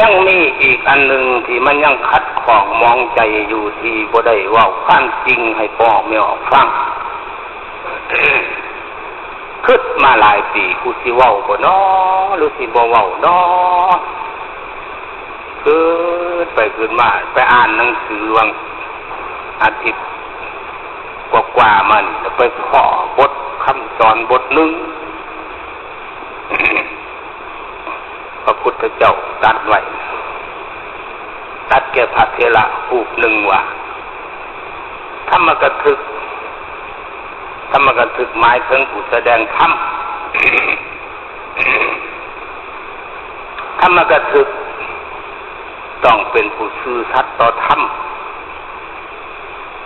ຍັງມີອີກອັນໜຶ່ງທີ່ມັນຍັງຂັດຂ້ອງໝອງໃຈຢູ່ ທີ່ບໍ່ໄດ້ເວົ້າຄວາມຈິງໃຫ້ພໍ່ແມ່ອອກຟັງ. ຄິດມາຫຼາຍປີ ກູຊິເວົ້າບໍ່ນໍ ຫຼືຊິບໍ່ເວົ້ານໍ? ຄິດໄປຄິດມາ ໄປອ່ານໜັງສືຫວ່າງອາທິດກວ່າໆມານີ້ ແລ້ວໄປພໍ້ບົດຄຳສອນບົດໜຶ່ງ ພະພຸດທະເຈົ້າຕັດໄວ້ ຕັດແກ່ພະເຖລະຮູບໜຶ່ງວ່າ ທຳມະກະທຶກ ທຳມະກະທຶກໝາຍເຖິງຜູ້ສະແດງທຳ. ທຳມະກະທຶກຕ້ອງເປັນຜູ້ຊື່ສັດຕໍ່ທຳ.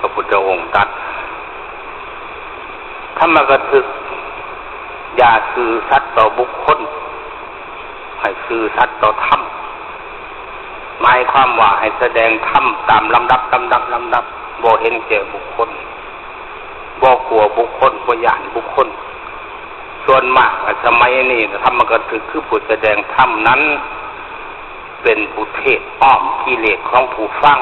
ພະພຸດທະອົງຕັດ ທຳມະກະທຶກ ຢ່າຊື່ສັດຕໍ່ບຸກຄົນ, ໃຫ້ຊື່ສັດຕໍ່ທຳ. ໝາຍຄວາມວ່າໃຫ້ສະແດງທຳຕາມລຳດັບ, ລຳດັບ, ລຳດັບ, ບໍ່ເຫັນແກ່ບຸກຄົນ, ບໍ່ກົວບຸກຄົນ, ບໍ່ຢ້ານບຸກຄົນ. ສ່ວນມາກສະໄໝນີ້ ທຳມະກະທຶກຄືຜູ້ສະແດງທຳນັ້ນ ເປັນຜູ້ເທດອ້ອມກິເລດຂອງຜູ້ຟັງ.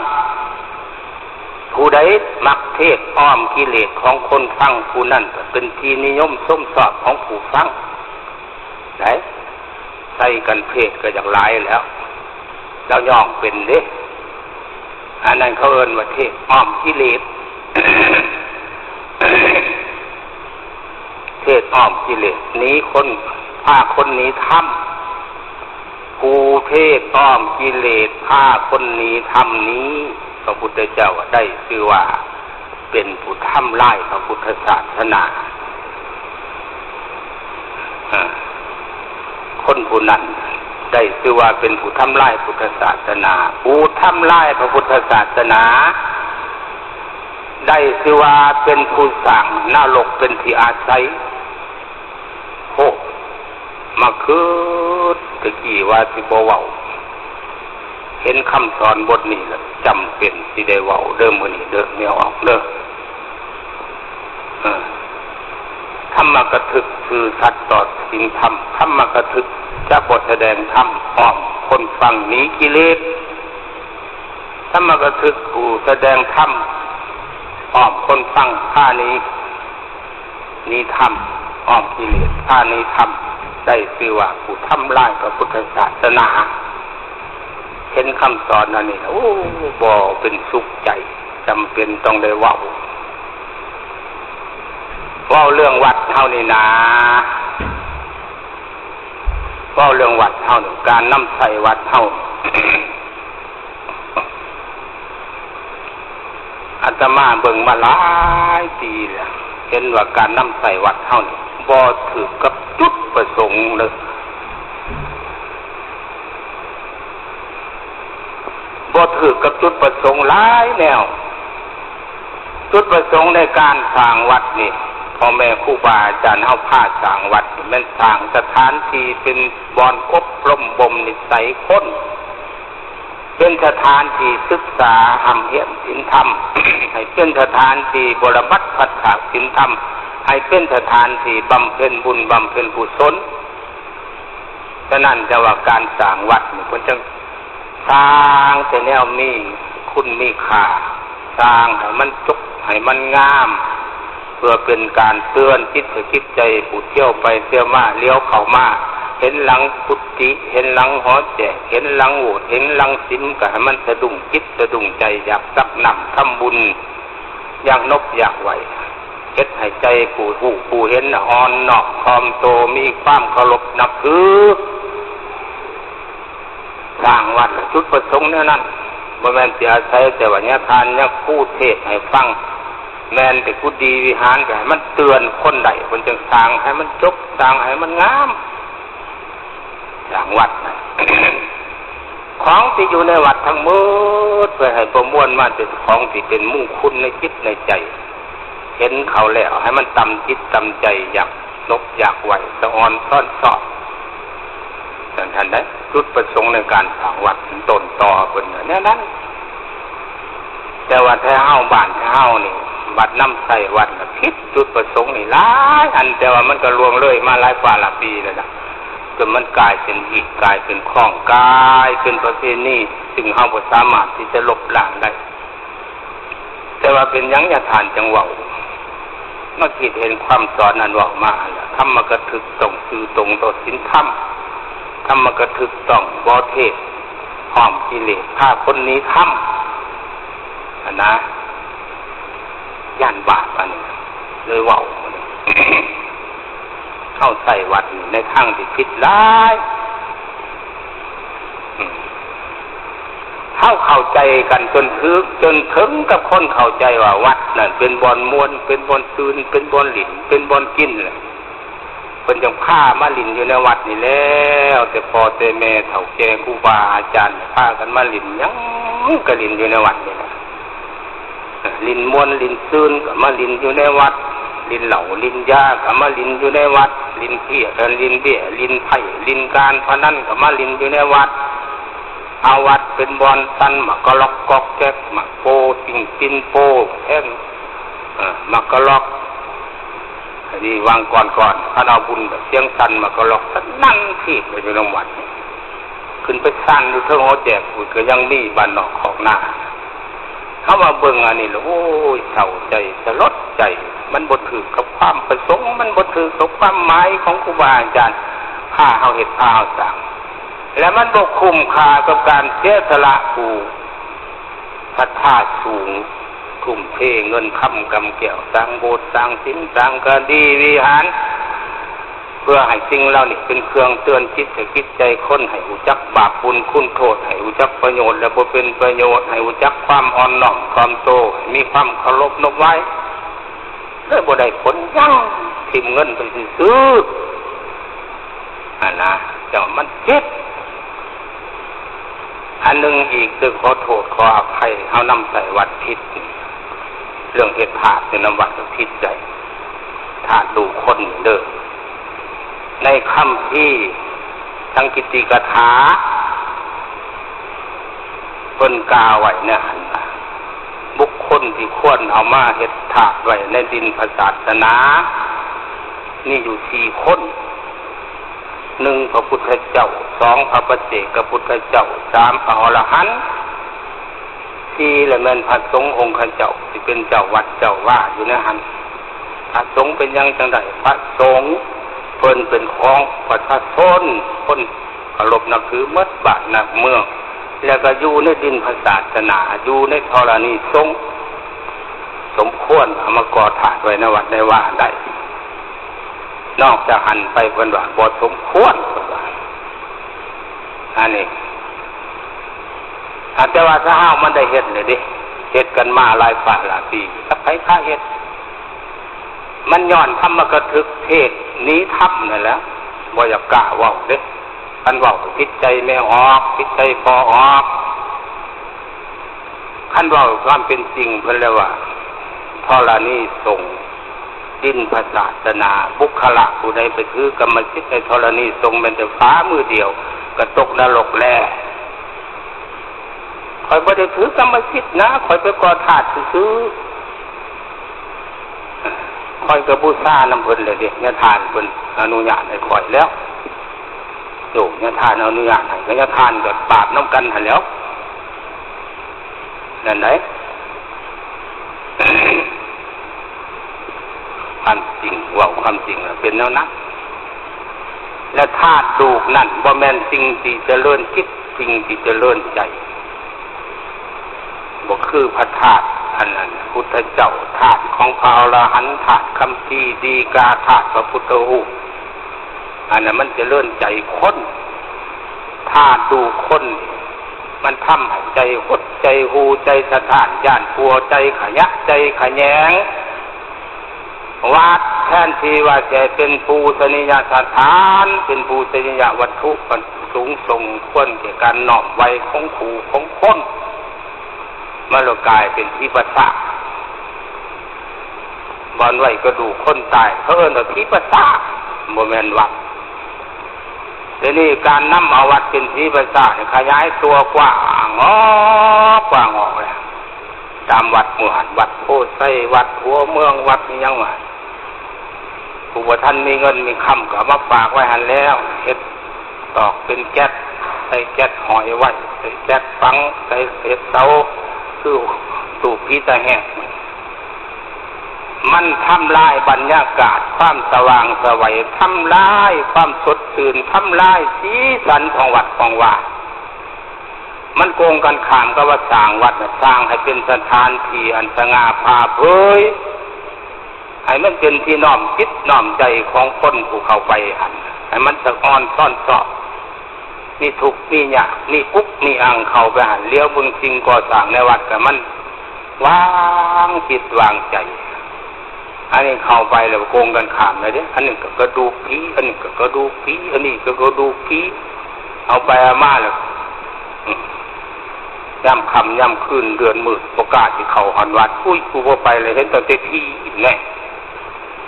ຜູ້ໃດມັກເທດອ້ອມກິເລດຂອງຄົນຟັງ ຜູ້ນັ້ນກໍເປັນທີ່ນິຍົມຊົມຊອບຂອງຜູ້ຟັງໄດ໋. ໃສ່ກັນເທດກໍຢາກຫຼາຍແລ້ວ, ລາວຍ້ອງເປັນເດ້. ອັນນັ້ນເຂົາເອີ້ນວ່າເທດອ້ອມກິເລດ. ເທດອ້ອມກິເລດ ໜີຄົນ, ພາຄົນໜີທຳ. ຜູ້ເທດອ້ອມກິເລດ ພາຄົນໜີທຳນີ້ ພະພຸດທະເຈົ້າໄດ້ຊື່ວ່າເປັນຜູ້ທຳລາຍພະພຸດທະສາສະໜາ. ອາ ຄົນຜູ້ນັ້ນໄດ້ຊື່ວ່າເປັນຜູ້ທຳລາຍພຸດທະສາສະໜາ. ຜູ້ທຳລາຍພະພຸດທະສາສະໜາ ໄດ້ຊື່ວ່າເປັນຜູ້ສ້າງນະລົກເປັນທີ່ອາໄສ. ໂອ້ ມາຄຶດແຕ່ກີ້ວ່າຊິບໍ່ເວົ້າ, ເຫັນຄຳສອນບົດນີ້ແລ້ວຈຳເປັນຊິໄດ້ເວົ້າເດີ ມື້ນີ້ເດີ ແມ່ອອກເດີ. ທຳມະກະທຶກຊື່ສັດຕໍ່ສິນທຳ, ທຳມະກະທຶກຈະບໍ່ສະແດງທຳອ້ອມຄົນຟັງໜີກິເລດ. ທຳມະກະທຶກຜູ້ສະແດງທຳອ້ອມຄົນຟັງ ພາໜີ ໜີທຳ, ອ້ອມກິເລດ, ພາໜີທຳ, ໄດ້ຊື່ວ່າຜູ້ທຳລາຍພະພຸດທະສາສະໜາ. ເຫັນຄຳສອນອັນນີ້ ໂອ້ ບໍ່ເປັນສຸກໃຈ, ຈຳເປັນຕ້ອງໄດ້ເວົ້າ. ເວົ້າເລື່ອງວັດເຮົານີ້ນາ, ເວົ້າເລື່ອງວັດເຮົານີ້, ການນຳໃຊ້ວັດເຮົາ. ອາດຕະມາເບິ່ງມາຫຼາຍປີແລ້ວ, ເຫັນວ່າການນຳໃຊ້ວັດເຮົານີ້ບໍ່ຖືກກັບຈຸດປະສົງເລີຍ, ບໍ່ຖືກກັບຈຸດປະສົງຫຼາຍແນວ. ຈຸດປະສົງໃນການສ້າງວັດນີ້, ພໍ່ແມ່ຄູບາອາຈານເຮົາພາສ້າງວັດນີ້ ແມ່ນສ້າງສະຖານທີ່ເປັນບ່ອນອົບຮົມບົ່ມນິໄສຄົນ, ເປັນສະຖານທີ່ສຶກສາຮ່ຳຮຽນສິນທຳ, ໃຫ້ເປັນສະຖານທີ່ບໍລະບັດພັດຖາກສິນທຳ, ໃຫ້ເປັນສະຖານທີ່ບຳເພັນບຸນບຳເພັນກຸສົນ. ສະນັ້ນ ແຕ່ວ່າການສ້າງວັດນີ້ ເພິ່ນຈັ່ງສ້າງແຕ່ແນວມີຄຸນມີຄ່າ, ສ້າງໃຫ້ມັນຈົບ ໃຫ້ມັນງາມ, ເພື່ອເປັນການເຕືອນຈິດໃຫ້ຈິດໃຈຜູ້ທ່ຽວໄປທ່ຽວມາ ຫຼຽວເຂົ້າມາ ເຫັນຫຼັງກຸຕິ, ເຫັນຫຼັງຫໍແຈກ, ເຫັນຫຼັງໂບດ, ເຫັນຫຼັງສິມ, ກໍໃຫ້ມັນສະດຸ້ງຈິດສະດຸ້ງໃຈ, ຢາກຕັກນ້ຳທຳບຸນ, ຢາກນົບຢາກໄຫວ້, ເຮັດໃຫ້ໃຈຜູ້ຮູ້ຜູ້ເຫັນອ່ອນນ້ອມຖ່ອມໂຕ, ມີຄວາມເຄົາລົບນັບຖື. ສ້າງວັດ ຈຸດປະສົງແນວນັ້ນ, ບໍ່ແມ່ນຊິອາໄສແຕ່ວ່າຍາທ່ານຍາຄູເທດໃຫ້ຟັງ, ແມ່ນແຕ່ກຸດີວິຫານ ກໍໃຫ້ມັນເຕືອນຄົນໄດ້, ເພິ່ນຈຶ່ງສ້າງໃຫ້ມັນຈົບ, ສ້າງໃຫ້ມັນງາມ. ສ້າງວັດນະ, ຂອງທີ່ຢູ່ໃນວັດທັງໝົດ ເພື່ອໃຫ້ປະມວນມາເປັນຂອງທີ່ເປັນມຸງຄຸນໃນຈິດໃນໃຈ, ເຫັນເຂົາແລ້ວໃຫ້ມັນຕຳຈິດຕຳໃຈ, ຢາກນົບຢາກໄຫວ້, ສະອອນຊ້ອນຊອບ. ນັ້ນທ່ານໄດ໋ ຈຸດປະສົງໃນການສ້າງວັດ ຕົ້ນຕໍເພິ່ນແນວນັ້ນ. ແຕ່ວ່າແຖວເຮົາ ບ້ານແຖວເຮົານີ້ ວັດນຳໃຊ້ວັດນະ ຜິດຈຸດປະສົງນີ້ຫຼາຍອັນ, ແຕ່ວ່າມັນກໍລ່ວງເລີຍມາຫຼາຍກວ່າລະປີແລ້ວນະ. ຈົນມັນກາຍເປັນຮີດ ກາຍເປັນຄອງ ກາຍເປັນປະເພນີ ຊຶ່ງເຮົາບໍ່ສາມາດທີ່ຈະລົບລ້າງໄດ້. ແຕ່ວ່າເປັນຫຍັງຍາທ່ານຈັ່ງເວົ້າ? ມາຄິດເຫັນຄວາມສອນອັນເວົ້າມາຫັ້ນລະ, ທຳມະກະທຶກຕ້ອງຊື່ຕົງຕໍ່ສິນທຳ, ທຳມະກະທຶກຕ້ອງບໍ່ເທດ ຫ້ອມກິເລດ ພາຄົນໜີທຳຫັ້ນນະ. ຢ້ານບາບອັນນີ້ເລີຍເວົ້າ. ເຮົາໃຊ້ວັດນີ້ໃນທາງທີ່ຜິດຫຼາຍ. ເຮົາເຂົ້າໃຈກັນຈົນຖືກ ຈົນເຖິງກັບຄົນເຂົ້າໃຈວ່າວັດນັ້ນເປັນບ່ອນມ່ວນ ເປັນບ່ອນຊື່ນ ເປັນບ່ອນຫຼິ້ນ ເປັນບ່ອນກິນ. ເພິ່ນຈັ່ງພາມາຫຼິ້ນຢູ່ໃນວັດນີ້ແລ້ວ, ແຕ່ພໍ່ແຕ່ແມ່ເຖົ້າແກ່ຄູບາອາຈານພາກັນມາຫຼິ້ນ ຫຍັງກໍຫຼິ້ນຢູ່ໃນວັດນີ້ແຫຼະ. ຫຼິ້ນມ່ວນຫຼິ້ນຊື່ນກໍມາຫຼິ້ນຢູ່ໃນວັດ, ຫຼິ້ນເຫຼົ້າຫຼິ້ນຢາກໍມາຫຼິ້ນຢູ່ໃນວັດ, ຫຼິ້ນເພຍ ເອີ ຫຼິ້ນເບ້ຍ ຫຼິ້ນໄພ້ ຫຼິ້ນການພະນັນກໍມາຫຼິ້ນຢູ່ໃນວັດ. ເອົາວັດເປັນບ່ອນສັນໝາກກະລັອກກອກແກກ ໝາກໂປຕິ່ງປິ່ນໂປແທງ ເອີ ໝາກກະລັອກ. ອັນນີ້ຫວ່າງກ່ອນໆ ຄັນເອົາບຸນແບບສຽງສັນ ໝາກກະລັອກສະໜັ່ນທີບໄປຢູ່ນຳວັດ. ຂຶ້ນໄປສັນຢູ່ເທິງຫໍແຈກພຸ້ນ ກໍຍັງມີບ້ານນອກຄອກນາ. ເຮົາມາເບິ່ງອັນນີ້ລະ ໂອ້ຍ ເສົ້າໃຈ ສະຫຼົດໃຈ. ມັນບໍ່ຖືກກັບຄວາມປະສົງ, ມັນບໍ່ຖືກກັບຄວາມໝາຍຂອງຄູບາອາຈານພາເຮົາເຮັດ ພາເຮົາສ້າງ, ແລະ ມັນບໍ່ຄຸ້ມຄ່າກັບການເສຍສະຫຼະຜູ້ ສັດທາສູງ ທຸ່ມເທເງິນຄຳກຳແກ້ວ ສ້າງໂບດ ສ້າງສິມ ສ້າງກະດີວິຫານ ເພື່ອໃຫ້ສິ່ງເຫຼົ່ານີ້ເປັນເຄື່ອງເຕືອນຈິດໃຈ ຈິດໃຈຄົນ ໃຫ້ຮູ້ຈັກບາບບຸນຄຸນໂທດ ໃຫ້ຮູ້ຈັກປະໂຫຍດ ແລະ ບໍ່ເປັນປະໂຫຍດ, ໃຫ້ຮູ້ຈັກຄວາມອ່ອນນ້ອມຖ່ອມໂຕ, ໃຫ້ມີຄວາມເຄົາລົບນົບໄຫວ້. ເລີຍບໍ່ໄດ້ຜົນຫຍັງ, ຖິ້ມເງິນໄປຊື່ໆ. ຫັ້ນນະ ເຈົ້າ ມັນຜິດ. ອັນໜຶ່ງອີກ ເລື່ອງຂໍໂທດຂໍອະໄພ ເຮົານຳໃຊ້ວັດຜິດນີ້ ເລື່ອງເຮັດທາດຢູ່ນຳວັດກໍຜິດໃດ໋. ທາດລູກຄົນນີ້ເດີ້ ໃນຄຳພີສັງກິດຕິກະຖາ ເພິ່ນກ່າວໄວ້ໃນຫັ້ນວ່າ ບຸກຄົນທີ່ຄວນເອົາມາເຮັດທາດໄວ້ໃນດິນພະສາສະໜາ ມີຢູ່ສີ່ຄົນ. ໜຶ່ງ ພະພຸດທະເຈົ້າ, ສອງ ພະປະເຈກະພຸດທະເຈົ້າ, ສາມ ພະອໍລະຫັນ, ສີ່ ລະແມ່ນພະສົງອົງຄະເຈົ້າ ທີ່ເປັນເຈົ້າວັດເຈົ້າວາຢູ່ໃນຫັ້ນ. ພະສົງເປັນຫຍັງຈັ່ງໄດ້? ພະສົງເພິ່ນເປັນຂອງປະຊາຊົນ, ຄົນເຄົາລົບນັບຖືໝົດບ້ານນັບເມືອງ, ແລ້ວກໍຢູ່ໃນດິນພະສາສະໜາ, ຢູ່ໃນທໍລະນີສົງ, ສົມຄວນເອົາມາກໍ່ທາດໄວ້ໃນວັດໃນວາໄດ້. ນອກຈາກຫັ້ນໄປ ເພິ່ນວ່າບໍ່ສົມຄວນ ເພິ່ນວ່າ. ອັນນີ້ ອາ ແຕ່ວ່າຊາວເຮົາມັນໄດ້ເຮັດແລ້ວເດ້, ເຮັດກັນມາຫຼາຍປາຍຫຼາຍປີ, ຈັກໃຜພາເຮັດ? ມັນຍ້ອນທຳມະກະທຶກເທດໜີທຳນັ້ນແຫຼະ, ບໍ່ຢາກກ້າເວົ້າເດ້. ຄັນເວົ້າຜິດໃຈແມ່ອອກ, ຜິດໃຈພໍ່ອອກ. ຄັນເວົ້າຄວາມເປັນຈິງ ເພິ່ນເລີຍວ່າທໍລະນີສົງ ດິນພະສາສະໜາ, ບຸກຄະລະຜູ້ໃດໄປຖືກຳມະສິດໃນທໍລະນີສົງ ແມ່ນແຕ່ຝ່າມືດຽວກໍຕົກນະລົກແລ້ວ. ຂ້ອຍບໍ່ໄດ້ຖືກຳມະສິດນະ, ຂ້ອຍໄປກໍ່ທາດຊື່ໆ. ຂ້ອຍກໍບູຊານຳເພິ່ນແລ້ວເດ້, ຍາທ່ານເພິ່ນອະນຸຍາດໃຫ້ຂ້ອຍແລ້ວ. ໂຍມຍາທ່ານອະນຸຍາດໃຫ້, ກໍຍາທ່ານກໍບາບນຳກັນຫັ້ນແຫຼ້ວ. ນັ້ນໃດ໋ ຄວາມຈິງ, ເວົ້າຄວາມຈິງນະ ເປັນແນວນັ້ນ. ແລະ ທາດລູກນັ້ນບໍ່ແມ່ນສິ່ງທີ່ຈະເລີນຈິດ, ສິ່ງທີ່ຈະເລີນໃຈ. ບໍ່ຄືພະທາດອັນນັ້ນ ພຸດທະເຈົ້າ, ທາດຂອງພະອໍລະຫັນ, ທາດຄຳພີດີກາ, ທາດພະພຸດທະຮູບ, ອັນນັ້ນມັນຈະເລີນໃຈຄົນ. ທາດລູກຄົນນີ້ ມັນທຳໃຫ້ໃຈຫົດໃຈຫູ່ ໃຈສະທ້ານ, ຢ້ານກົວ, ໃຈຂະຫຍະ, ໃຈຂະແຫຍງ. ວັດແທນທີ່ວ່າຈະເປັນປູຊະນີຍະສະຖານ, ເປັນປູຊະນີຍະວັດຖຸ ມັນສູງສົ່ງຄວນແກ່ການນ້ອມໄຫວ້ຂອງຄູ່ຂອງຄົນ, ມັນລະກາຍເປັນທີ່ປະສາດ, ບ່ອນໄວ້ກະດູກຄົນຕາຍ ເຂົາເອີ້ນວ່າທີ່ປະສາດ, ບໍ່ແມ່ນວັດ. ດຽວນີ້ການນຳເອົາວັດເປັນທີ່ປະສາດ ຂະຫຍາຍຕົວກວ້າງອອກ, ກວ້າງອອກແລ້ວ. ຕາມວັດໝູ່ຫັ້ນ, ວັດໂພໄຊ, ວັດຫົວເມືອງ, ວັດອີ່ຫຍັງວ່າ ຜູ້ບໍ່ທັນມີເງິນມີຄຳກໍເອົາມາຝາກໄວ້ຫັ້ນແລ້ວ, ເຮັດ ຕອກເປັນແກັດ ໃສ່ແກັດຫ້ອຍໄວ້ ໃສ່ແກັດຝັງ ໃສ່ເສດເສົາ ຄືຕູບຜີຕາແຮກ. ມັນທຳລາຍບັນຍາກາດຄວາມສະຫວ່າງສະໄຫວ, ທຳລາຍຄວາມສົດຊື່ນ, ທຳລາຍສີສັນຂອງວັດຂອງວາ. ມັນກົງກັນຂ້າມກັບວ່າສ້າງວັດນະ, ສ້າງໃຫ້ເປັນສະຖານທີ່ອັນສະຫງ່າຜ່າເຜີຍ, ໃຫ້ມັນເປັນທີ່ນ້ອມຈິດນ້ອມໃຈຂອງຄົນຜູ້ເຂົ້າໄປຫັ້ນ, ໃຫ້ມັນສະອອນຊອນຊອກ, ມີທຸກມີຍາກ, ມີອຸກມີອັ່ງເຂົ້າໄປຫັ້ນ. ຫຼຽວເບິ່ງສິ່ງກໍ່ສ້າງໃນວັດ ກໍມັນວາງຈິດວາງໃຈ. ອັນນີ້ເຂົ້າໄປແລ້ວກົງກັນຂ້າມເລີຍເດ້, ອັນນີ້ກໍກະດູກຜີ, ອັນນີ້ກໍກະດູກຜີ, ອັນນີ້ກໍກະດູກຜີ. ເອົາໄປເອົາມາແລ້ວ ອາ ຍາມຄ່ຳຍາມຄືນເດືອນມືດ ບໍ່ກ້າຊິເຂົ້າຮອດວັດ. ອຸ້ຍ ກູບໍ່ໄປແລ້ວ, ເຫັນຕັ້ງແຕ່ຜີແນ່.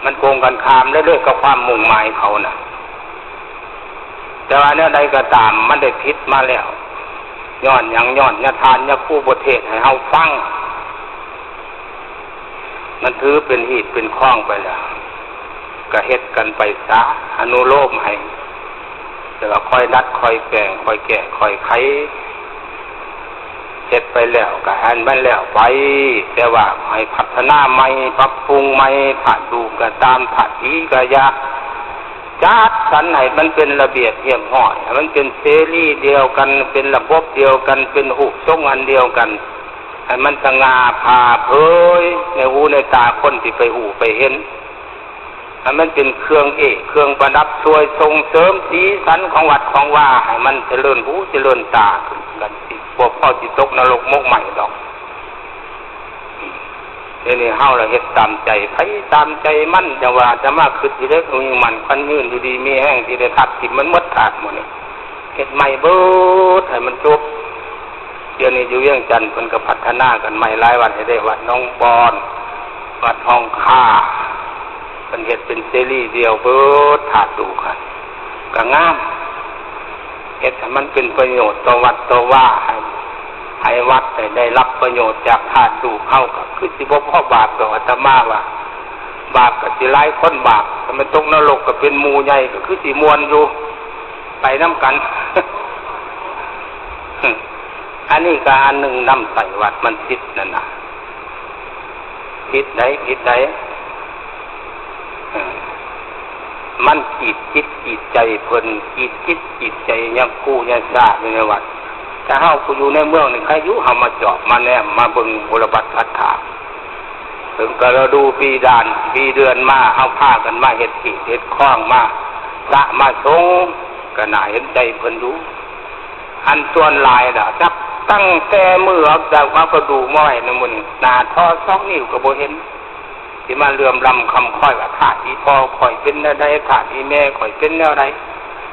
ມັນກົງກັນຂ້າມເລີຍເດ້ກັບຄວາມມຸ່ງໝາຍເຂົານະ. ແຕ່ວ່າແນວໃດກໍຕາມ ມັນໄດ້ຜິດມາແລ້ວ. ຍ້ອນຫຍັງ? ຍ້ອນຍາທ່ານຍາຄູບໍ່ເທດໃຫ້ເຮົາຟັງ. ມັນຖືເປັນຮີດເປັນຄອງໄປແລ້ວ, ກະເຮັດກັນໄປຊະ, ອະນຸໂລມໃຫ້, ແຕ່ວ່າຄ່ອຍດັດຄ່ອຍແປງ, ຄ່ອຍແກ້ຄ່ອຍໄຂ. ເຮັດໄປແລ້ວກະໃຫ້ມັນແລ້ວໄປ, ແຕ່ວ່າໃຫ້ພັດທະນາໃໝ່, ປັບປຸງໃໝ່. ພະດຸກໍຕາມ, ພະຜີກໍຢ່າ, ຈັດສັນໃຫ້ມັນເປັນລະບຽບຮຽບຮ້ອຍ, ໃຫ້ມັນເປັນເສລີດຽວກັນ, ເປັນລະບົບດຽວກັນ, ເປັນຮູບຊົງອັນດຽວກັນ, ໃຫ້ມັນສະຫງ່າຜ່າເຜີຍໃນຫູໃນຕາຄົນທີ່ໄປຮູ້ໄປເຫັນ. ໃຫ້ມັນເປັນເຄື່ອງເອກເຄື່ອງປະດັບ ຊ່ວຍສົ່ງເສີມສີສັນຂອງວັດຂອງວາ ໃຫ້ມັນຈະເລີນຫູຈະເລີນຕາຂຶ້ນກັນ, ບໍ່ພໍຊິຕົກນະລົກໝົກໄໝ້ດອກ. ດຽວນີ້ເຮົາລະເຮັດຕາມໃຈໃຜຕາມໃຈມັນ, ຈັ່ງວ່າອາດຕະມາຄຶດຢູ່ເດ້, ມີໝັ້ນຂວັນຍືນ ຢູ່ດີມີແຮງ ທີ່ໄດ້ທັບຖິ້ມມັນໝົດທາດໝູ່ນີ້. ເຮັດໃໝ່ເບິດໃຫ້ມັນຈົບ. ດຽວນີ້ຢູ່ວຽງຈັນເພິ່ນກໍພັດທະນາກັນໃໝ່ຫຼາຍວັດໃຫ້ເດ້, ວັດໜອງບອນ, ວັດຫ້ອງຄາ, ເພິ່ນເຮັດເປັນເສລີດຽວເບິດທາດລູກຫັ້ນ ກໍງາມ. ເຮັດໃຫ້ມັນເປັນປະໂຫຍດຕໍ່ວັດຕໍ່ວາ, ໃຫ້ ໃຫ້ວັດໄດ້ ໄດ້ຮັບປະໂຫຍດຈາກທາດລູກເຮົາ, ກໍຄືຊິບໍ່ພໍບາບດອກ. ອາດຕະມາວ່າບາບກໍຊິຫຼາຍຄົນບາບ, ຖ້າມັນຕົກນະລົກກໍເປັນໝູ່ໃຫຍ່, ກໍຄືຊິມ່ວນຢູ່. ໄປນຳກັນ. ອັນນີ້ກໍອັນໜຶ່ງນຳໃຊ້ວັດມັນຜິດນັ້ນນະ, ຜິດໃດ໋ ຜິດໃດ໋. ເອີ ມັນກີດຈິດກີດໃຈເພິ່ນ, ກີດຈິດກີດໃຈຍາຄູຍາຊາດຢູ່ໃນວັດ. ແຕ່ເຮົາຜູ້ຢູ່ໃນເມືອງນີ້ໃຄຢູ່, ເຮົາມາຈອບມາແນມມາເບິ່ງບຸລະບັດສັດທາ. ເຖິງກະລະດູປີດານປີເດືອນມາ, ເຮົາພາກັນມາເຮັດທີ່ເຮັດຄອງ, ມາສະມາສົງ, ກະໜ້າເຫັນໃຈເພິ່ນຢູ່. ອັນສ່ວນຫຼາຍລະ ນັບຕັ້ງແຕ່ມື້ເອົາ ເອົາກະດູກມາໄວ້ໃນມື້ນີ້, ໜ້າທໍ່ສອງນິ້ວກໍບໍ່ເຫັນ. ຊິມາເຫຼື່ອມລ້ຳຄຳຄ້ອຍວ່າ ທາດອີ່ພໍ່ຂ້ອຍເປັນແນວໃດ, ທາດອີ່ແມ່ຂ້ອຍເປັນແນວໃດ.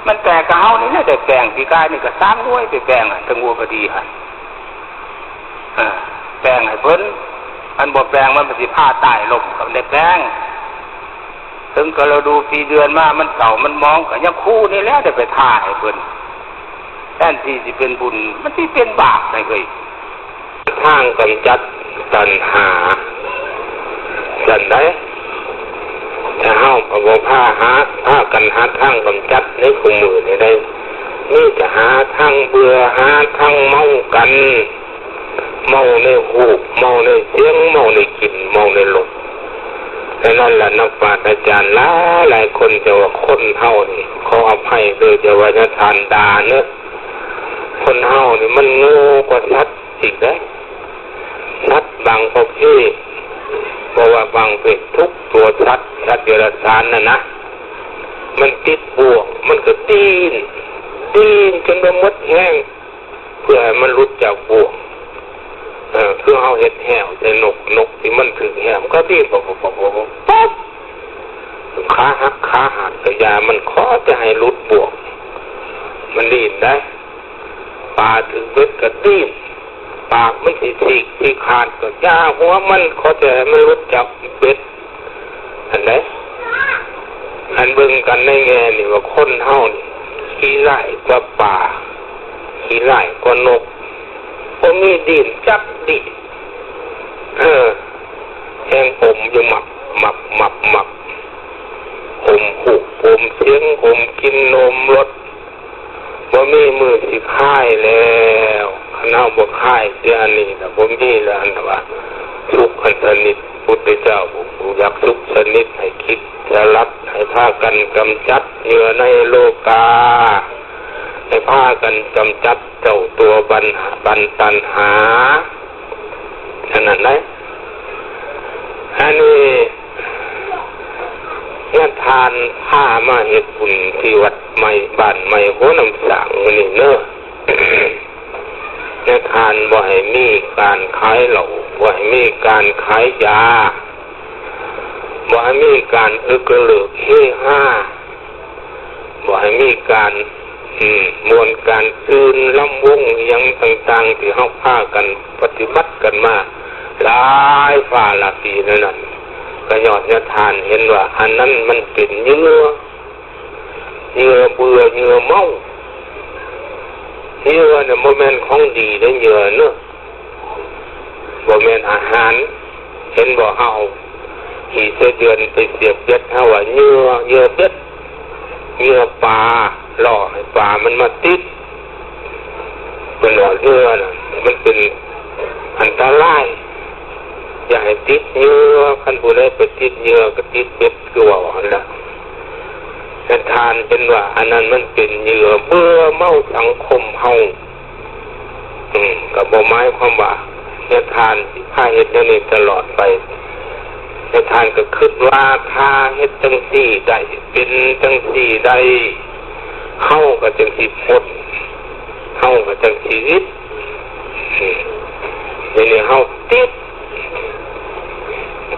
ມັນແປກກັບເຮົານີ້ແຫຼະ, ໄດ້ແປງປີກາຍນີ້ກໍສາມໜ່ວຍໄປແປງ ເທິງຫົວກະດີຫັ້ນ. ເອີ ແປງໃຫ້ເພິ່ນ, ມັນບໍ່ແປງ ມັນກໍຊິພາຕາຍລົມ, ກໍໄດ້ແປງ. ເຖິງກະລະດູປີເດືອນມາ ມັນເສົ້າມັນໝອງ ກໍຍາຄູນີ້ແຫຼະໄດ້ໄປທາໃຫ້ເພິ່ນ. ແທນທີ່ຊິເປັນບຸນ ມັນຊິເປັນບາບໄດ໋ເຮີ້ຍ. ທາງກຳຈັດຕັນຫາ ຊັ້ນໃດ ຖ້າເຮົາກໍບໍ່ພາຫາ ພາກັນຫາທາງກຳຈັດໃນຄູ່ມື້ນີ້ໄດ໋, ມີແຕ່ຫາທາງເບື່ອ ຫາທາງເມົາກັນ. ເມົາໃນຮູບ ເມົາໃນສຽງ ເມົາໃນກິ່ນ ເມົາໃນລົດ. ແຕ່ນັ້ນລະ ນັກປາດອາຈານຫຼາຍໆຄົນ ເຈົ້າວ່າຄົນເຮົານີ້ ຂໍອະໄພເດີ ເຈົ້າວ່າຢ່າທ່ານດ່າເນີ. ຄົນເຮົານີ້ມັນໂງ່ກວ່າສັດອີກເດ້. ສັດບາງປະເພດ ບໍ່ວ່າບາງເພດ ທຸກຕົວສັດ ສັດເດຍລະສານນັ້ນນະ ມັນຕິດບ່ວງ ມັນກໍດີ້ນ ດີ້ນຈົນວ່າໝົດແຮງ ເພື່ອໃຫ້ມັນຫຼຸດຈາກບ່ວງ. ເອີ ຄືເຮົາເຮັດແຮ້ວໃສ່ນົກ, ນົກທີ່ມັນຖືກແຮ້ວ ມັນກໍດີ້ນປັບໆໆ ຂາຫັກຂາຫັກກໍຢ່າມັນ, ຂໍແຕ່ໃຫ້ຫຼຸດບ່ວງ ມັນດີ້ນໄດ໋. ປາຖືກເບັດກໍດີ້ນ, ປາກມັນຊິສີກຊິຂາດກໍຢ່າຫົວມັນ, ຂໍແຕ່ໃຫ້ມັນຫຼຸດຈາກເບັດ. ອັນໃດ ອັນເບິ່ງກັນໃນແງ່ນີ້ວ່າຄົນເຮົານີ້ຂີ້ຮ້າຍກວ່າປາ, ຂີ້ຮ້າຍກວ່ານົກ, ບໍ່ມີດີ້ນຈັກດີ້ນ. ເອີ ແຮງອົມຢູ່ໝັບ ໝັບ ໝັບ ໝັບ, ອົມຮູບ ອົມສຽງ ອົມກິ່ນ ອົມລົດ. ມີມື້ຊິຄາຍແລ້ວ. ຄັນເຮົາບໍ່ຄາຍເສຍອັນນີ້ລະ ບໍ່ມີລະ ອັນວ່າສຸກອັນສະໜິດ. ພຸດທະເຈົ້າບໍ່ຢາກສຸກສະໜິດ ໃຫ້ຄິດສະຫຼັດ ໃຫ້ພາກັນກຳຈັດເຫຍື່ອໃນໂລກາ ໃຫ້ພາກັນກຳຈັດເຈົ້າຕົວບັນຫາ ບັນຕັນຫາ ອັນນັ້ນໄດ໋. ອັນນີ້ຍາທ່ານພາມາເຮັດບຸນທີ່ວັດໃໝ່ ບ້ານໃໝ່ຫົວນ້ຳສ້າງມື້ນີ້ເນີ. ຍາທ່ານບໍ່ໃຫ້ມີການຂາຍເຫຼົ້າ ບໍ່ໃຫ້ມີການຂາຍຢາ ບໍ່ໃຫ້ມີການອຶກກະເລິກເຮຮາ ບໍ່ໃຫ້ມີການ ອືມ ມ່ວນການຊື່ນລຳວົງອີ່ຫຍັງຕ່າງໆ ທີ່ເຮົາພາກັນປະຕິບັດກັນມາຫຼາຍຟ້າຫຼາຍປີແນວນັ້ນ. ກະຍ້ອນຍາທ່ານເຫັນວ່າອັນນັ້ນມັນເປັນເຫຍື່ອ ເຫຍື່ອເບື່ອ ເຫຍື່ອເມົາ. ເຫຍື່ອນະບໍ່ແມ່ນຂອງດີເດ້ ເຫຍື່ອເນາະ ບໍ່ແມ່ນອາຫານ. ເຫັນບໍ່ ເຮົາເອົາຂີ້ໄສ້ເດືອນໄປສຽບເບັດ ເຮົາວ່າເຫຍື່ອ ເຫຍື່ອເບັດ ເຫຍື່ອປາ ຫຼໍ່ໃຫ້ປາມັນມາຕິດ. ເພິ່ນວ່າເຫຍື່ອນະມັນເປັນອັນຕະລາຍ ຢ່າໃຫ້ຕິດເຫຍື່ອ. ຄັນຜູ້ໃດໄປຕິດເຫຍື່ອ ກໍຕິດເບັດ ຄືເວົ້າຫັ້ນລະ. ແຕ່ທ່ານເຫັນວ່າອັນນັ້ນມັນເປັນເຫຍື່ອເບື່ອເມົາສັງຄົມເຮົາ. ອືມ ກໍບໍ່ໝາຍຄວາມວ່າຍາທ່ານຊິພາເຮັດແນວນີ້ຕະຫຼອດໄປ. ຍາທ່ານກໍຄິດວ່າ ຖ້າເຮັດຈັ່ງຊີ້ໄດ້ ເປັນຈັ່ງຊີ້ໄດ້ ເຮົາກໍຈັ່ງຊິພົ້ນ ເຮົາກໍຈັ່ງຊິຫວິດ. ອືມ ດຽວນີ້ເຮົາຕິດ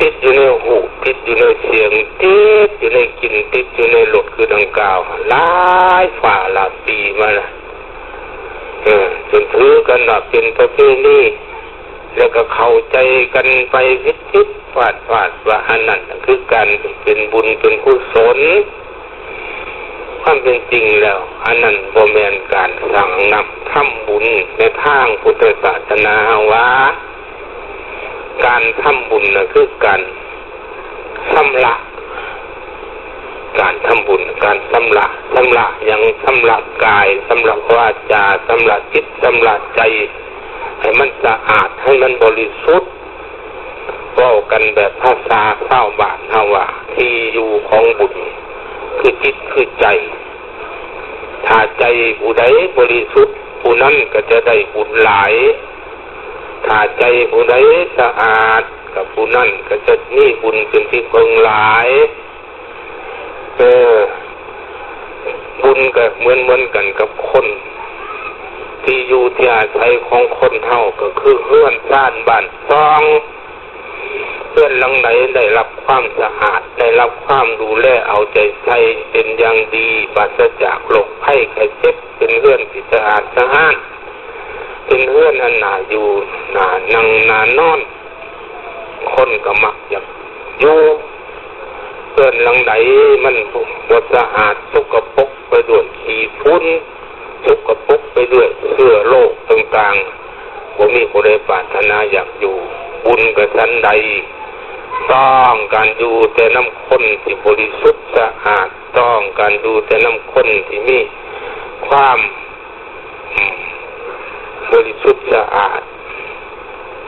ຕິດຢູ່ໃນຮູບ ຕິດຢູ່ໃນສຽງ ຕິດຢູ່ໃນກິ່ນ ຕິດຢູ່ໃນລົດ ຄືດັ່ງກ່າວ ຫຼາຍຟ້າຫຼາຍປີມາແລ້ວ. ເອີ ຈົນຖືກັນວ່າເປັນປະເພນີ ແລ້ວກໍເຂົ້າໃຈກັນໄປຜິດໆພາດໆ ວ່າອັນນັ້ນນະຄືການເປັນບຸນເປັນກຸສົນ. ຄວາມເປັນຈິງແລ້ວ ອັນນັ້ນບໍ່ແມ່ນການສ້າງນ້ຳທຳບຸນ. ໃນທາງພຸດທະສາສະໜາເຮົາວ່າ ການທຳບຸນນະຄືການຊຳລະ ການທຳບຸນ ການຊຳລະ ຊຳລະຫຍັງ? ຊຳລະກາຍ ຊຳລະວາຈາ ຊຳລະຈິດ ຊຳລະໃຈ ໃຫ້ມັນສະອາດ ໃຫ້ມັນບໍລິສຸດ. ເວົ້າກັນແບບພາສາຊາວບ້ານເຮົາວ່າ ທີ່ຢູ່ຂອງບຸນຄືຈິດຄືໃຈ. ຖ້າໃຈຜູ້ໃດບໍລິສຸດ ຜູ້ນັ້ນກໍຈະໄດ້ບຸນຫຼາຍ. ຖ້າໃຈຜູ້ໃດສະອາດ ກໍຜູ້ນັ້ນກໍຈະມີບຸນເປັນທີ່ເພິ່ງຫຼາຍ. ເອີ ບຸນກໍເໝືອນ ເໝືອນກັນກັບຄົນ. ທີ່ຢູ່ທີ່ອາໄສຂອງຄົນເຮົາກໍຄືເຮືອນຊານບ້ານຊ່ອງ. ເຮືອນຫຼັງໃດໄດ້ຮັບຄວາມສະອາດ ໄດ້ຮັບຄວາມດູແລເອົາໃຈໃສ່ເປັນຢ່າງດີ ປາສະຈາກໂລກໄພໄຂ້ເຈັບ ເປັນເຮືອນທີ່ສະອາດສະອ້ານ ເປັນເຮືອນອັນໜ້າຢູ່ ໜ້ານັ່ງ ໜ້ານອນ ຄົນກໍມັກຢາກຢູ່. ເຮືອນຫຼັງໃດມັນບໍ່ສະອາດ ສົກກະປົກໄປດ້ວຍຂີ້ຝຸ່ນ ສົກກະປົກໄປດ້ວຍເຊື້ອໂລກຕ່າງໆ ບໍ່ມີຜູ້ໃດປາດຖະໜາຢາກຢູ່. ບຸນກໍສັນໃດ ຕ້ອງການຢູ່ແຕ່ນຳຄົນທີ່ບໍລິສຸດສະອາດ ຕ້ອງການຢູ່ແຕ່ນຳຄົນທີ່ມີຄວາມ ອືມ ບໍລິສຸດສະອາດ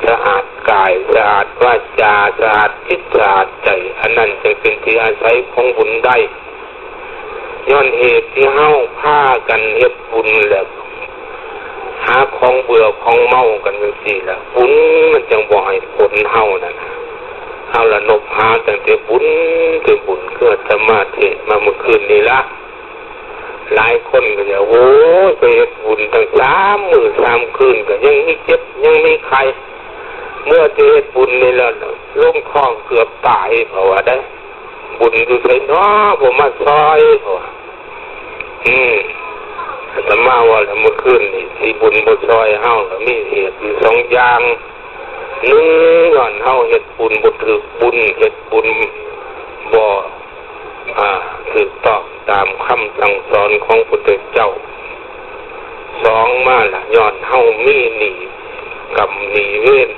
ສະອາດກາຍ ສະອາດວາຈາ ສະອາດຈິດ ສະອາດໃຈ. ອັນນັ້ນຈຶ່ງເປັນທີ່ອາໄສຂອງບຸນໄດ້. ຍ້ອນເຫດທີ່ເຮົາພາກັນເຮັດບຸນ ແລະ ຫາຂອງເບື່ອຂອງເມົາກັນຈັ່ງຊີ້ລະ ບຸນມັນຈັ່ງບໍ່ໃຫ້ຜົນເຮົານັ້ນ. ເຮົາລະນົບຫາຕັ້ງແຕ່ບຸນ ແຕ່ບຸນ ຄືອາດຕະມາເທດມາມື້ຄືນນີ້ລະ. ຫຼາຍຄົນກໍຈະ ໂອ້ຍ ໄປເຮັດບຸນຕັ້ງສາມມື້ສາມຄືນ ກໍຍັງມີເຈັບ ຍັງມີໄຂ້. ເມື່ອຈະເຮັດບຸນນີ້ແລ້ວ ລົງທ້ອງເກືອບຕາຍ ເຂົາວ່າໄດ໋. ບຸນຢູ່ໃສນໍ ບໍ່ມາຊ່ອຍ ເຂົາວ່າ. ອືມ ອາດຕະມາວ່າແລ້ວ ມື້ຄືນນີ້ ທີ່ບຸນບໍ່ຊ່ອຍເຮົາ ກໍມີເຫດຢູ່ສອງຢ່າງ. ໜຶ່ງ ຍ້ອນເຮົາເຮັດບຸນບໍ່ຖືກບຸນ ເຮັດບຸນບໍ່ ອ່າ ຖືກຕ້ອງຕາມຄຳສັ່ງສອນຂອງພຸດທະເຈົ້າ. ສອງມາລະ ຍ້ອນເຮົາມີໜີ້ກຳໜີ້ເວນ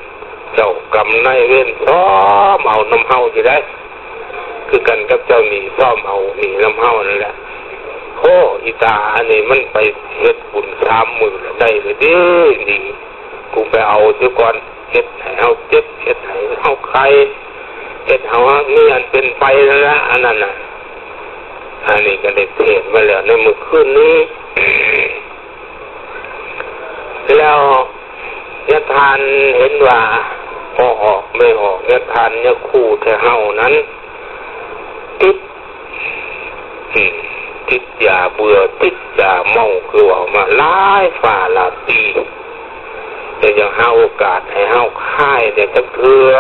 ເຈົ້າກຳນາຍເວນຊອມເອົານຳເຮົາຢູ່ໄດ໋ ຄືກັນກັບເຈົ້າໜີ້ຊອມເອົາໜີ້ນຳເຮົານັ້ນແຫຼະ. ເພ ໂອ້ ອີຕາອັນນີ້ມັນໄປເຮັດບຸນສາມມື້ແລ້ວ ໄດ້ແລ້ວເດ້ນີ້ ກູໄປເອົາເສຍກ່ອນ ເຮັດໃຫ້ເຮົາເຈັບ ເຮັດໃຫ້ເຮົາໄຂ້ ເຮັດໃຫ້ເຮົາມີອັນເປັນໄປນັ້ນລະ ອັນນັ້ນນະ. ອັນນີ້ກໍໄດ້ເທດມາແລ້ວໃນມື້ຄືນນີ້ ແລ້ວ ຍາທ່ານເຫັນວ່າພໍ່ອອກແມ່ອອກ ຍາທ່ານຍາຄູແທ້ເຮົານັ້ນ ຕິດ ອືມ ຕິດຢາເບື່ອ ຕິດຢາເມົາ ຄືເວົ້າມາຫຼາຍຟ້າຫຼາຍປີ ແຕ່ຢາກຫາໂອກາດໃຫ້ເຮົາຄາຍແດ່ຈັກເທື່ອ.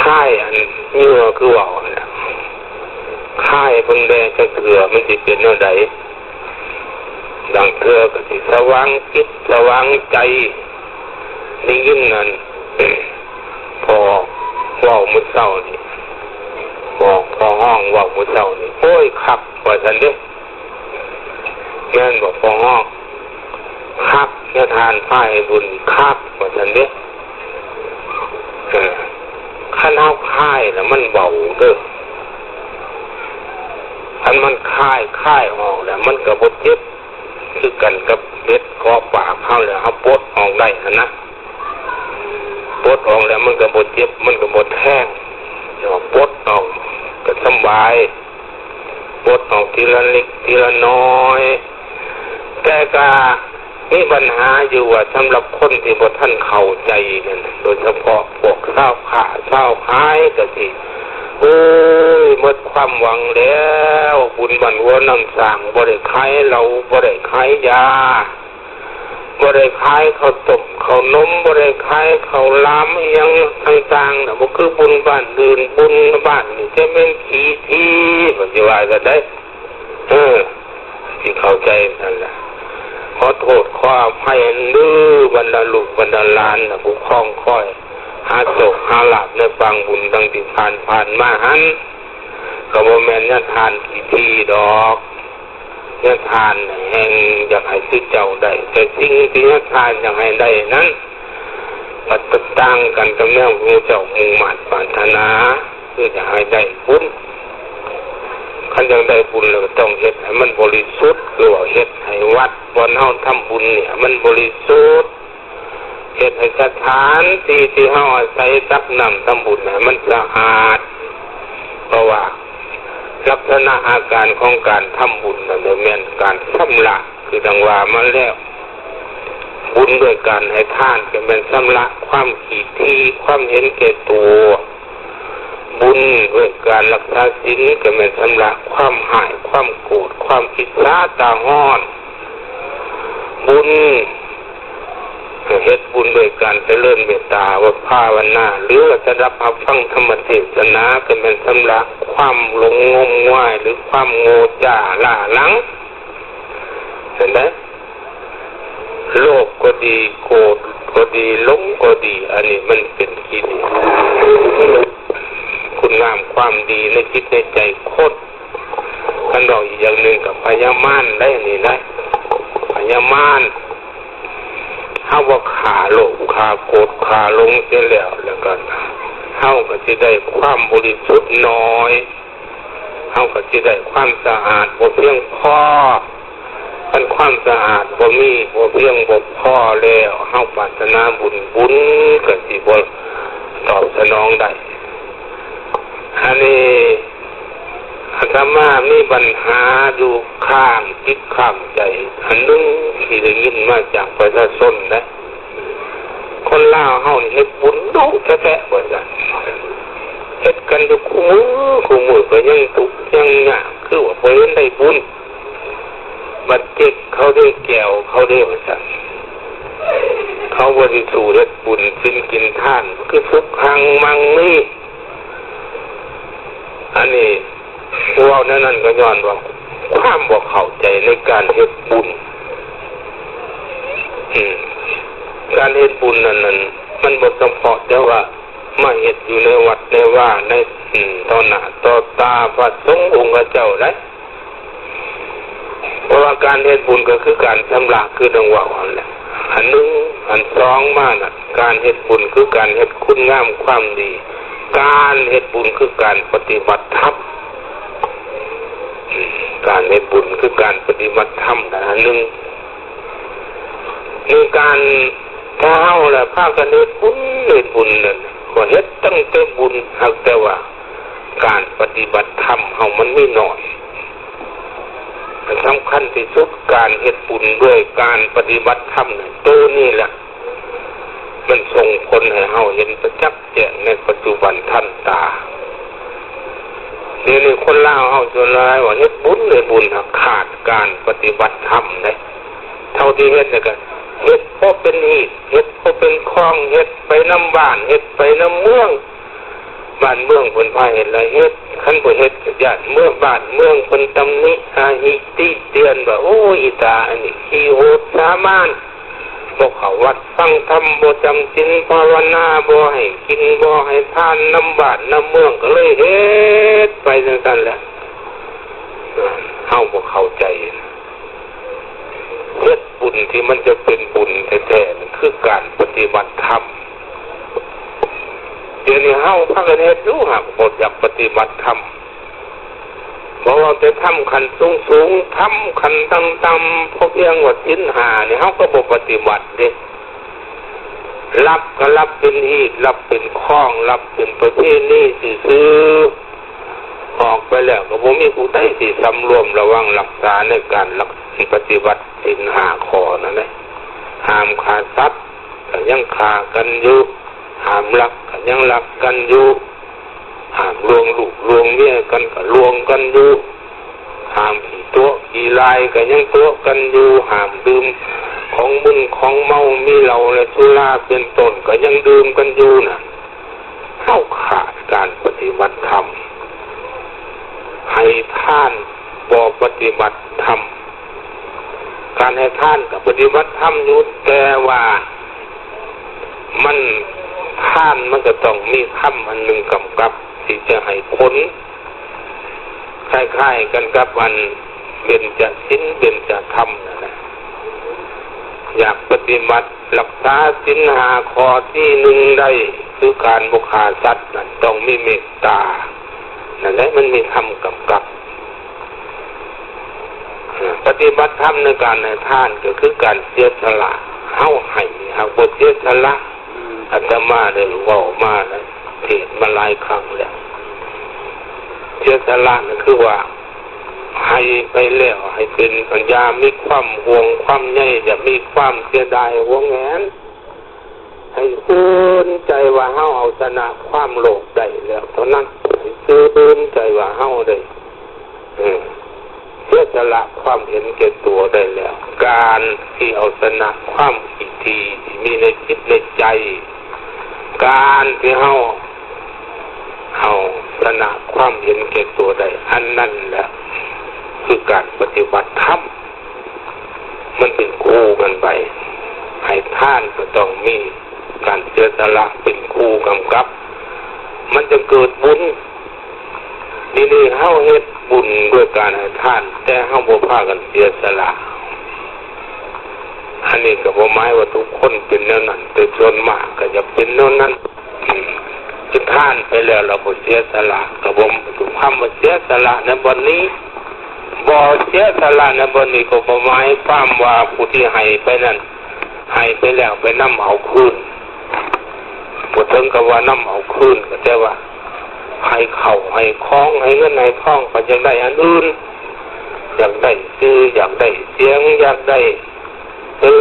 ຄາຍອັນເຫຍື່ອຄືເວົ້າຫັ້ນແຫຼະ ຄາຍເບິ່ງແດ່ຈັກເທື່ອມັນຊິເປັນແນວໃດ? ບາງເທື່ອກໍຊິສະຫວ່າງຈິດສະຫວ່າງໃຈ. ໄດ້ຍິນນັ້ນ ພໍ່ເວົ້າມື້ເຊົ້ານີ້ ພໍ່ ພໍ່ຮ້ອງເວົ້າມື້ເຊົ້ານີ້ ໂອ້ຍ ຄັກວ່າຊັ້ນເດ້. ແມ່ນບໍ່ ພໍ່ຮ້ອງ? ຄັກ ຍາທ່ານພາເຮັດບຸນຄັກວ່າຊັ້ນເດ້. ເອີ ຄັນເຮົາຄາຍລະມັນເບົາເດີ ຄັນມັນຄາຍ ຄາຍອອກລະມັນກໍບໍ່ເຈັບ ຄືກັນກັບເບັດເກາະປາກເຮົາແລ້ວ ເຮົາປົດອອກໄດ້ຫັ້ນນະ ປົດອອກແລ້ວມັນກໍບໍ່ເຈັບ ມັນກໍບໍ່ແທງ ປົດອອກກໍສຳບາຍ. ປົດອອກທີລະເລັກທີລະນ້ອຍ ແຕ່ກະມີບັນຫາຢູ່ວ່າ ສຳລັບຄົນທີ່ບໍ່ທັນເຂົ້າໃຈນັ້ນ ໂດຍສະເພາະພວກຊາວຄ້າຊາວຂາຍກະຊິ ໂອ້ຍ ໝົດຄວາມຫວັງແລ້ວ ບຸນບ້ານຫົວນ້ຳສ້າງ ບໍ່ໄດ້ຂາຍເຫຼົ້າ ບໍ່ໄດ້ຂາຍຢາ ບໍ່ໄດ້ຂາຍເຂົ້າຕົ້ມເຂົ້າໜົມ ບໍ່ໄດ້ຂາຍເຂົ້າຫຼາມອີ່ຫຍັງຕ່າງໆນະ ບໍ່ຄືບຸນບ້ານອື່ນ ບຸນບ້ານນີ້ຈະແມ່ນຂີ້ຖີ່ ເພິ່ນຊິວ່າຊັ້ນໃດ. ເອີ ຊິເຂົ້າໃຈຊັ້ນລະ ຂໍໂທດຂໍອະໄພເດີ ບັນດາລູກບັນດາຫຼານນະ ຜູ້ຄອງຄອຍຫາໂຊກຫາລາບໃນປາງບຸນດັ່ງທີ່ຜ່ານໆມາຫັ້ນ ກໍບໍ່ແມ່ນຍາທ່ານຂີ້ຖີ່ດອກ. ຍາທ່ານແຮ່ງຢາກໃຫ້ສຸເຈົ້າໄດ້ ແຕ່ສິ່ງທີ່ຍາທ່ານຢາກໃຫ້ໄດ້ນັ້ນ ມັນຕ່າງກັນກັບແນວທີ່ເຈົ້າມຸ່ງມາດປາດຖະໜາ ຄືຢາກໃຫ້ໄດ້ບຸນ. ຄັນຢາກໄດ້ບຸນແລ້ວກໍຕ້ອງເຮັດໃຫ້ມັນບໍລິສຸດ ຄືວ່າເຮັດໃຫ້ວັດບ່ອນເຮົາທຳບຸນນີ້ໃຫ້ມັນບໍລິສຸດ. ເຮັດໃຫ້ສະຖານທີ່ທີ່ເຮົາອາໄສຕັກນ້ຳທຳບຸນໃຫ້ມັນສະອາດ ເພາະວ່າລັກສະນະອາການຂອງການທຳບຸນນັ້ນແມ່ນການຊຳລະ ຄືດັ່ງວ່າມາແລ້ວ ບຸນດ້ວຍການໃຫ້ທານກໍແມ່ນຊຳລະຄວາມຂີ້ຖີ່ ຄວາມເຫັນແກ່ຕົວ ບຸນດ້ວຍການລັກສາສິນກໍແມ່ນຊຳລະຄວາມຮ້າຍ ຄວາມໂກດ ຄວາມອິດສາຕາຮ້ອນ ບຸນ ເຮັດບຸນດ້ວຍການຈະເລີນເມດຕາພາວະນາ ຫຼືວ່າສະດັບຮັບຟັງທຳມະເທສະໜາ ກໍແມ່ນຊຳລະຄວາມຫຼົງງົມງາຍ ຫຼືຄວາມໂງ່ຈ້າລ້າຫຼັງ ເຫັນໄດ໋? ໂລບກໍດີ ໂກດກໍດີ ຫຼົງກໍດີ ອັນນີ້ມັນເປັນກິເລດ ຄຸນງາມຄວາມດີໃນຈິດໃນໃຈຄົນ. ຄັນເວົ້າອີກຢ່າງໜຶ່ງກໍພະຍາມານໄດ໋ ອັນນີ້ນະ ພະຍາມານ. ເຮົາບໍ່ຂ້າໂລບ ຂ້າໂກດ ຂ້າຫຼົງເສຍແລ້ວ ແລ້ວກໍເຮົາກໍຊິໄດ້ຄວາມບໍລິສຸດໜ້ອຍ ເຮົາກໍຊິໄດ້ຄວາມສະອາດບໍ່ພຽງພໍ. ຄັນຄວາມສະອາດບໍ່ມີ ບໍ່ພຽງ ບໍ່ພໍແລ້ວ ເຮົາປາດຖະໜາບຸນ ບຸນກໍຊິບໍ່ຕອບສະໜອງໄດ້. ອັນນີ້ອາດຕະມາມີບັນຫາຢູ່ຄ້າງຈິດຄ້າງໃຈອັນໜຶ່ງ ທີ່ໄດ້ຍິນມາຈາກປະຊາຊົນນະ ຄົນລາວເຮົານີ້ເຮັດບຸນດຸແທ້ໆ ວ່າຊັ້ນ ເຮັດກັນຢູ່ຄູ່ມື້ ຄູ່ມື້ກໍຍັງທຸກຍັງຍາກ ຄືວ່າບໍ່ເຫັນໄດ້ບຸນ. ບັດເຈັກເຂົາເດ້ ແກວເຂົາເດ້ ວ່າຊັ້ນ ເຂົາບໍ່ໄດ້ສູ້ເຮັດບຸນສິນກິນທານ ຄືສຸກຫັງມັງມີ. ອັນນີ້ເວົ້າແນວນັ້ນກໍຍ້ອນວ່າຄວາມບໍ່ເຂົ້າໃຈໃນການເຮັດບຸນ. ອືມ ການເຮັດບຸນນັ້ນ ນັ້ນ ມັນບໍ່ສະເພາະແຕ່ວ່າມາເຮັດຢູ່ໃນວັດໃນວາ ໃນ ອືມ ຕໍ່ໜ້າຕໍ່ຕາພະສົງອົງຄະເຈົ້າໄດ໋. ເພາະວ່າການເຮັດບຸນກໍຄືການຊຳລະ ຄືດັ່ງເວົ້າຫັ້ນແຫຼະ ອັນໜຶ່ງ. ອັນສອງມານະ ການເຮັດບຸນຄືການເຮັດຄຸນງາມຄວາມດີ. ການເຮັດບຸນຄືການປະຕິບັດທຳ. ການ ເຮັດບຸນຄືການປະຕິບັດທຳນະ ອັນໜຶ່ງ ໃນການ ຖ້າເຮົາລະພາກັນເຮັດບຸນ ເຮັດບຸນນັ້ນ ກໍເຮັດຕັ້ງແຕ່ບຸນ ຫາກແຕ່ວ່າການປະຕິບັດທຳເຮົາມັນມີໜ້ອຍ. ອັນສຳຄັນທີ່ສຸດ ການເຮັດບຸນດ້ວຍການປະຕິບັດທຳນັ້ນ ໂຕນີ້ລະ ມັນສົ່ງຜົນໃຫ້ເຮົາເຫັນປະຈັກແຈ້ງໃນປັດຈຸບັນທັນຕາ. ດຽວນີ້ຄົນລາວເຮົາສ່ວນຫຼາຍວ່າເຮັດບຸນ ເຮັດບຸນ ຫາກຂາດການປະຕິບັດທຳເດ້. ເທົ່າທີ່ເຫັນນີ້ກະເຮັດພໍເປັນຮີດ ເຮັດພໍເປັນຄອງ ເຮັດໄປນຳບ້ານ ເຮັດໄປນຳເມືອງ. ບ້ານເມືອງເພິ່ນພາເຮັດລະເຮັດ ຄັນບໍ່ເຮັດກະຢ້ານເມືອງ ບ້ານເມືອງເພິ່ນຕຳໜິ ອາຫິ ຕິຕຽນວ່າ ໂອ້ຍ ອີຕາອັນນີ້ຂີ້ໂຫດສາມານ ບໍ່ເຂົ້າວັດຟັງທຳ ບໍ່ຈຳສິນພາວະນາ ບໍ່ໃຫ້ກິນບໍ່ໃຫ້ທານນຳບ້ານນຳເມືອງ ກໍເລີຍເຮັດໄປຈັ່ງຊັ້ນແຫຼະ. ເຮົາບໍ່ເຂົ້າໃຈ ເຮັດບຸນທີ່ມັນຈະເປັນບຸນແທ້ໆ ນັ້ນຄືການປະຕິບັດທຳ. ດຽວນີ້ເຮົາພາກັນເຮັດຢູ່ ຫາກບໍ່ຢາກປະຕິບັດທຳ. ບໍ່ເວົ້າແຕ່ທຳຂັ້ນສູງໆ ທຳຂັ້ນຕ່ຳໆ ພໍພຽງວ່າສິນຫ້ານີ້ ເຮົາກໍບໍ່ປະຕິບັດເດ້. ລັບກໍລັບເປັນຮີດ ລັບເປັນຄອງ ລັບເປັນປະເພນີຊື່ໆ ອອກໄປແລ້ວກໍບໍ່ມີຜູ້ໃດຊິສຳລວມລະວັງຮັກສາໃນການລັກ ປະຕິບັດສິນຫ້າຂໍ້ນັ້ນແຫຼະ. ຫ້າມຂ້າສັດ ກໍຍັງຂ້າກັນຢູ່, ຫ້າມລັກ ກໍຍັງລັກກັນຢູ່, ຫ້າມລວງລູກລວງເມຍກັນ ກໍລວງກັນຢູ່, ຫ້າມຂີ້ຕົວະຂີ້ລາຍ ກໍຍັງຕົວະກັນຢູ່, ຫ້າມດື່ມຂອງມຶນຂອງເມົາ ມີເຫຼົ້າ ແລະ ສຸລາເປັນຕົ້ນ ກໍຍັງດື່ມກັນຢູ່ນະ. ເຮົາຂາດການປະຕິບັດທຳ. ໃຫ້ທານບໍ່ປະຕິບັດທຳ. ການໃຫ້ທານກໍປະຕິບັດທຳຢູ່, ແຕ່ວ່າມັນ ທານມັນກໍຕ້ອງມີທຳອັນໜຶ່ງກຳກັບ ທີ່ຈະໃຫ້ຜົນ. ຄ້າຍໆກັນກັບອັນເບັນຈະສິນ ເບັນຈະທຳນັ້ນແຫຼະ. ຢາກປະຕິບັດ ຮັກສາສິນຫ້າຂໍ້ທີໜຶ່ງໄດ້ ຄືການບໍ່ຂ້າສັດນັ້ນ ຕ້ອງມີເມດຕາ. ນັ້ນແຫຼະ ມັນມີທຳກຳກັບ. ປະຕິບັດທຳໃນການໃຫ້ທານກໍຄືການເສຍສະຫຼະ. ເຮົາໃຫ້ ຫາກບໍ່ເສຍສະຫຼະ. ອາດຕະມາໄດ້ເວົ້າມາ ແລະ ເທດມາຫຼາຍຄັ້ງແລ້ວ. ເສຍສະຫຼະນັ້ນຄືວ່າ ໃຫ້ໄປແລ້ວ ໃຫ້ເປັນ ຢ່າມີຄວາມຫ່ວງຄວາມໃຍ, ຢ່າມີຄວາມເສຍດາຍຫວງແຫນ. ໃຫ້ຊື່ນໃຈວ່າເຮົາເອົາຊະນະຄວາມໂລບໄດ້ແລ້ວເທົ່ານັ້ນ. ໃຫ້ຊື່ນໃຈວ່າເຮົາໄດ້ ເອີ ເສຍສະຫຼະຄວາມເຫັນແກ່ຕົວໄດ້ແລ້ວ. ການທີ່ເອົາຊະນະຄວາມຂີ້ຖີ່ທີ່ມີໃນຈິດໃນໃຈ, ການທີ່ເຮົາ ເຮົາຊະນະຄວາມເຫັນແກ່ຕົວໄດ້, ອັນນັ້ນແຫຼະຄືການປະຕິບັດທຳ. ມັນເປັນຄູ່ກັນໄປ. ໃຫ້ທານກໍຕ້ອງມີການເສຍສະຫຼະເປັນຄູ່ກຳກັບ, ມັນຈະເກີດບຸນ. ດຽວນີ້ເຮົາເຮັດບຸນດ້ວຍການໃຫ້ທານ, ແຕ່ເຮົາບໍ່ພາກັນເສຍສະຫຼະ. ອັນນີ້ກໍບໍ່ໝາຍວ່າທຸກຄົນເປັນແນວນັ້ນ, ແຕ່ສ່ວນມາກກໍຢາກເປັນແນວນັ້ນ. ອືມ ເຮັດທານໄປແລ້ວ ລະບໍ່ເສຍສະຫຼະ, ກໍບໍ່ ຄຳວ່າເສຍສະຫຼະໃນບ່ອນນີ້, ບໍ່ເສຍສະຫຼະໃນບ່ອນນີ້ ກໍບໍ່ໝາຍຄວາມວ່າຜູ້ທີ່ໃຫ້ໄປນັ້ນ ໃຫ້ໄປແລ້ວໄປນຳເອົາຄືນ. ບໍ່ເຖິງກັບວ່ານຳເອົາຄືນ, ກໍແຕ່ວ່າໃຫ້ເຂົ້າໃຫ້ຂອງ ໃຫ້ເງິນໃຫ້ທອງ, ກໍຢາກໄດ້ອັນອື່ນ, ຢາກໄດ້ຊື່, ຢາກໄດ້ສຽງ, ຢາກໄດ້ ເອີ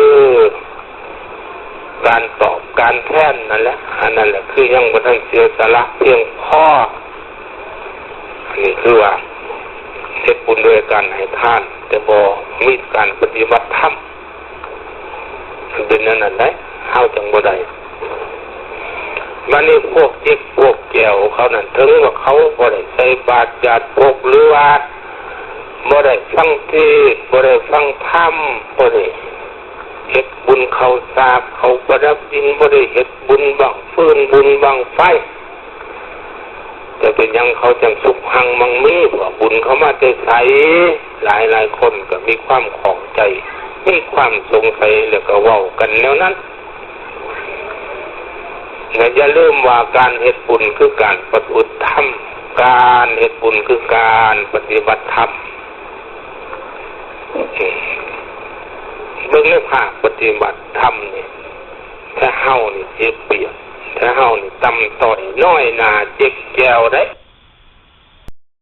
ການຕອບການແທນນັ້ນແຫຼະ. ອັນນັ້ນແຫຼະຄືຍັງບໍ່ທັນເສຍສະຫຼະພຽງພໍ. ອັນນີ້ຄືວ່າເຮັດບຸນດ້ວຍການໃຫ້ທານ, ແຕ່ບໍ່ມີການປະຕິບັດທຳ. ມັນເປັນແນວນັ້ນໄດ໋, ເຮົາຈັ່ງບໍ່ໄດ້. ບາດນີ້ພວກຈິກພວກແກວເຂົານັ້ນ, ເຖິງວ່າເຂົາບໍ່ໄດ້ໃສ່ບາດຢາດພົກ ຫຼືວ່າບໍ່ໄດ້ຟັງເທດ, ບໍ່ໄດ້ຟັງທຳ, ບໍ່ໄດ້ເຮັດບຸນເຂົ້າສາກ ເຂົ້າປະດັບດິນ, ບໍ່ໄດ້ເຮັດບຸນບັ້ງຟືນ ບຸນບັ້ງໄຟ, ແຕ່ເປັນຫຍັງເຂົາຈັ່ງສຸກຮັ່ງມັ່ງມີ? ວ່າບຸນເຂົາມາແຕ່ໃສ? ຫຼາຍໆຄົນກໍມີຄວາມຂ້ອງໃຈ, ມີຄວາມສົງໄສ ແລ້ວກໍເວົ້າກັນແນວນັ້ນ. ແລະ ຢ່າລືມວ່າການເຮັດບຸນຄືການປະພຶດທຳ, ການເຮັດບຸນຄືການປະຕິບັດທຳ. ເບິ່ງໃນພາກປະຕິບັດທຳນີ້ ແທ້ເຮົານີ້ເຈັບປຽກ ແທ້ເຮົານີ້ຕ່ຳຕ້ອຍ ນ້ອຍໜ້າເຈັກແຈວໄດ໋.